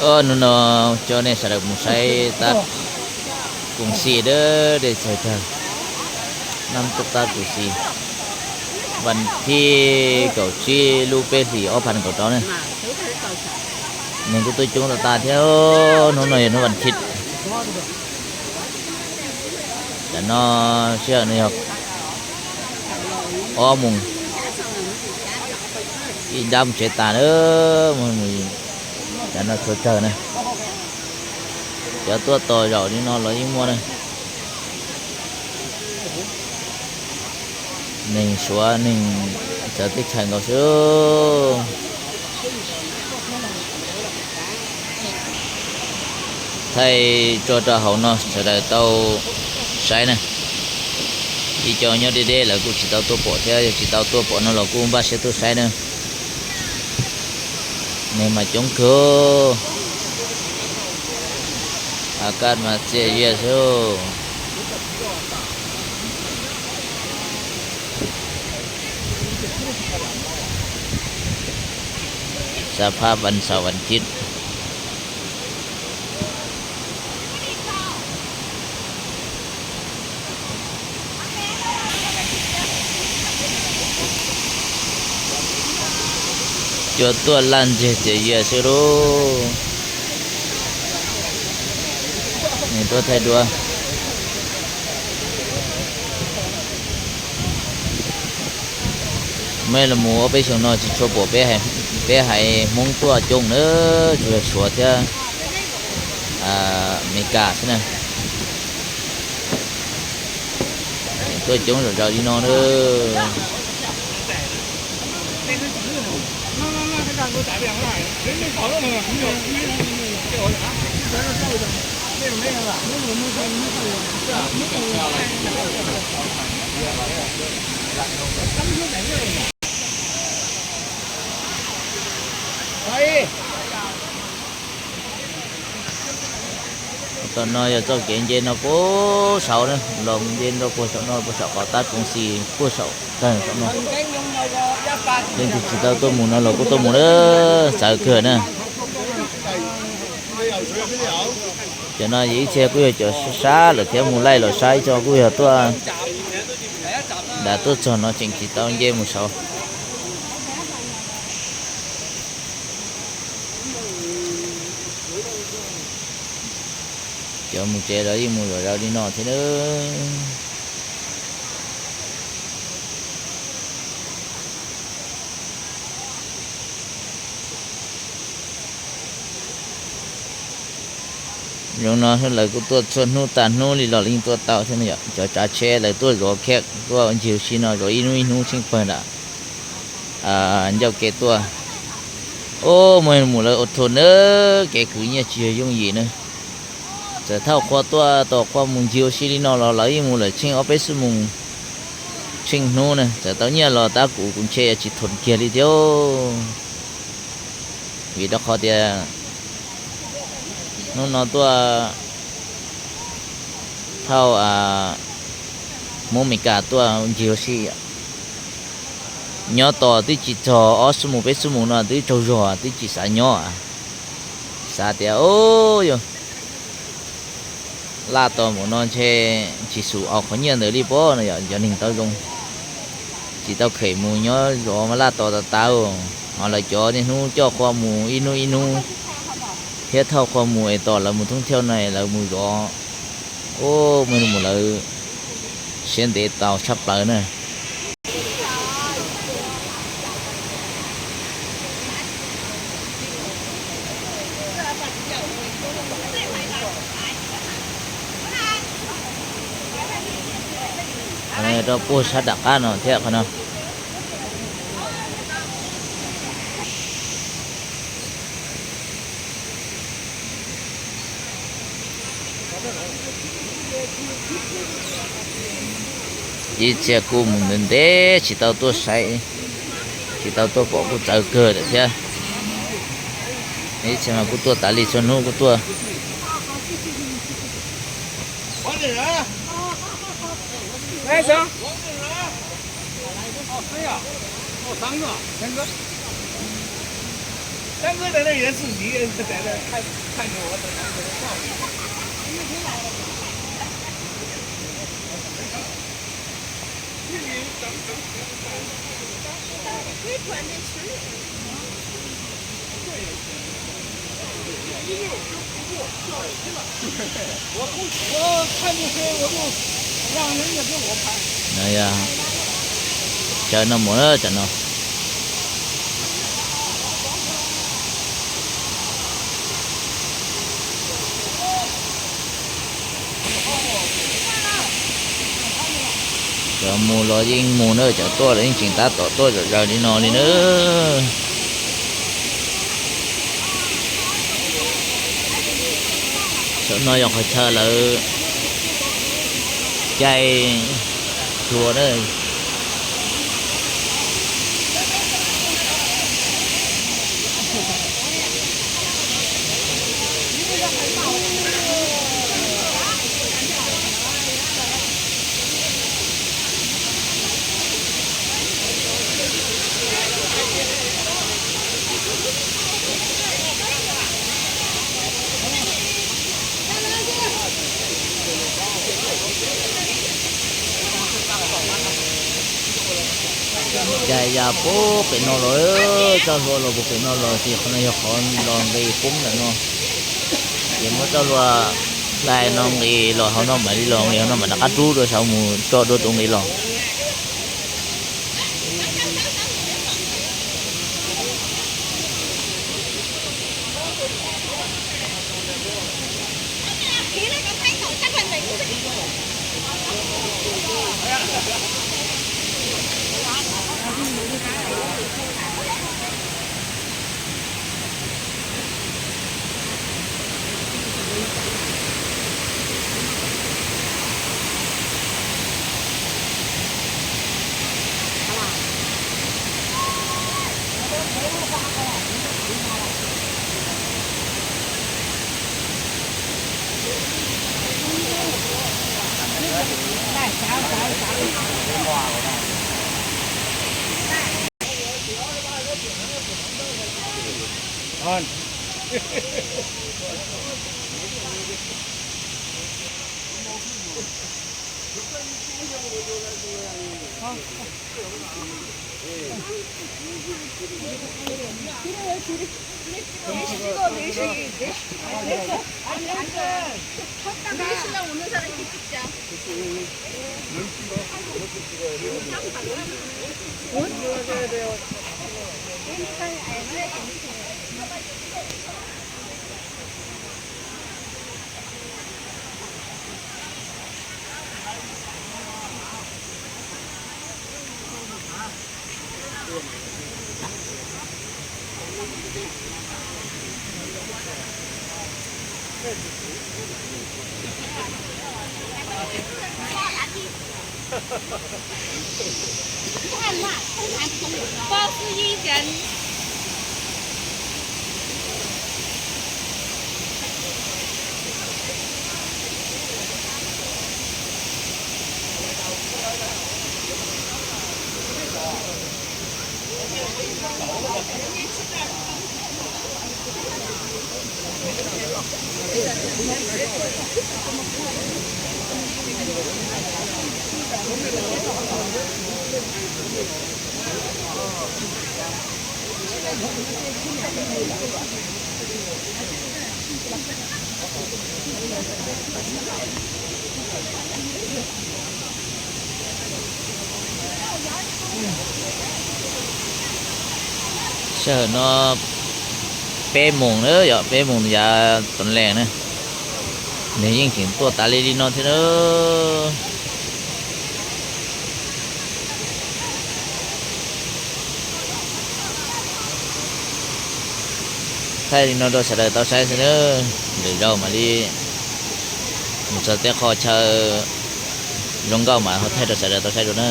Hnub no coj nej sawv daws mus saib tab koom xis dawb dej txaig tag, nab tuj tab koom xis, vas thib kaum tsib lub peb hlis ob phav kaum rau na. Neeg kuj tuaj coob tag tag thiab, hnub no yog hnub vas thib. Tam no sij hawm no yog ob moos, ib nrab mus tsev tas na, tam no tshuav tsawg na. Cov tuaj tos zaum li no los yeej muaj na. Neeg Suav neeg txawv teb chaws nkaus xwb. Thaij tso rau hauv no sawv daws tau saib na. Ib co nyob deb deb lawv kuj tsis tau tuaj pom thiab, yog tsis tau tuaj pom no los kuj npaj siab tuaj saib na. Neeg mas coob kawg. A kaj mas txias zias xwb. Xav phab vas xaum vas thib. Cua tuaj laj ntseg txias zias xwb lauj. Nws tuaj thaij duab. Mej los mus ob peb xyoos no tsis tshua pom peb haiv Hmoob tuaj coob na, tsuas yog Suav thiab Amelikas xwb na. Tuaj coob zom zaws li no na. Tom no yog txoj kev nce no puag saud na, los nce rau puag saum no, puag saum qhov tab koom xis puag saum tag saum no. Leej twg tsis tau tuaj mus no los kuj tuaj mus na, txawv kawg na. Cov no yog ib txhia kuj yog cov sab lawm thiab mus laij los sab, ib co kuj yog tuaj nram tuaj txog no tseem tsis tau nce mus saud. Cov mus tsev los yeej mus zom zaws li no thiab na. Zoo no lawv kuj tuaj txhua hnub tas hnub li los yeej tuaj tau thiab no yom. Cov tsav tsheb lawv tuaj zov khej tuaj ncig ua si no zov ib hnub ib hnub tsheej pawg nram ncauj kev tuaj. Ub, muaj mus lawv ua thua na, kev khwv nyiaj tsis yog yooj yim na. Txawm thauj qhua tuaj tos qhua mus ncig ua si li no los lawv yeej mus lawm tsheej ob peb xuab moos tsheej hnub na. Txawm tau nyiaj los tab kuv kuv ntshe yuav tsis thom kiag li thiab. Vim rau qhov tias hnub no tuaj thauj Hmoob Amelikas tuaj ncig ua si, nyob tos twb tsis txog ob xuab moos peb xuab moos no twb tsaug zog twb tsis xav nyob. Xav tias, o, yog laj tos mus no ntshe tsis xum aus qhov nyiaj ntawd li pob no yom. Cov neeg tau zoo tsis tau khem mus nyob zov mas laj tos tas tas, ho lawv cov niaj hnub coj qhua mus ib hnub ib hnub thiab thauj qhua mus es tos lawv mus thoob thiauj no es lawv mus zov, ub, muaj mus lawv siab ntev tau tshaj plaws na. Rau puag sab nram qab no thiab qhov no. Ib txhia kuj mus ntev ntev tsis tau tuaj saib, tsis tau tuaj pom kuj txawv kawg lawm thiab. Ib txhia mas kuj tuaj tas li txhua hnub kuj tuaj. Caw no mus na, caw no. Cov mus los yeej mus na, cov tuaj los yeej tseem tab tom tuaj zom zaws li no li na. Saum no yog qhov chaw lawv cai hlua na. Cai ya puag pem no los, txoj hlua los puag pem no los, ces qhov no yog qhov los nqis poob ntawm no. Ces muab txoj hlua hlais no nqis los hauv no mam li los, nqis hauv no mam rov qab rub dua saud mus tso dua tus nqis los. Sij hawm no peb moos na yom, peb moos yav tom lees na, nws yeej tseem tuaj tas li li no thiab na. Thaij li no rau sawv daws tau saib xwb na, lwm zaus mam li mus txog tej qho chaw zoo nkauj mas ho thaij rau sawv daws tau saib dua na.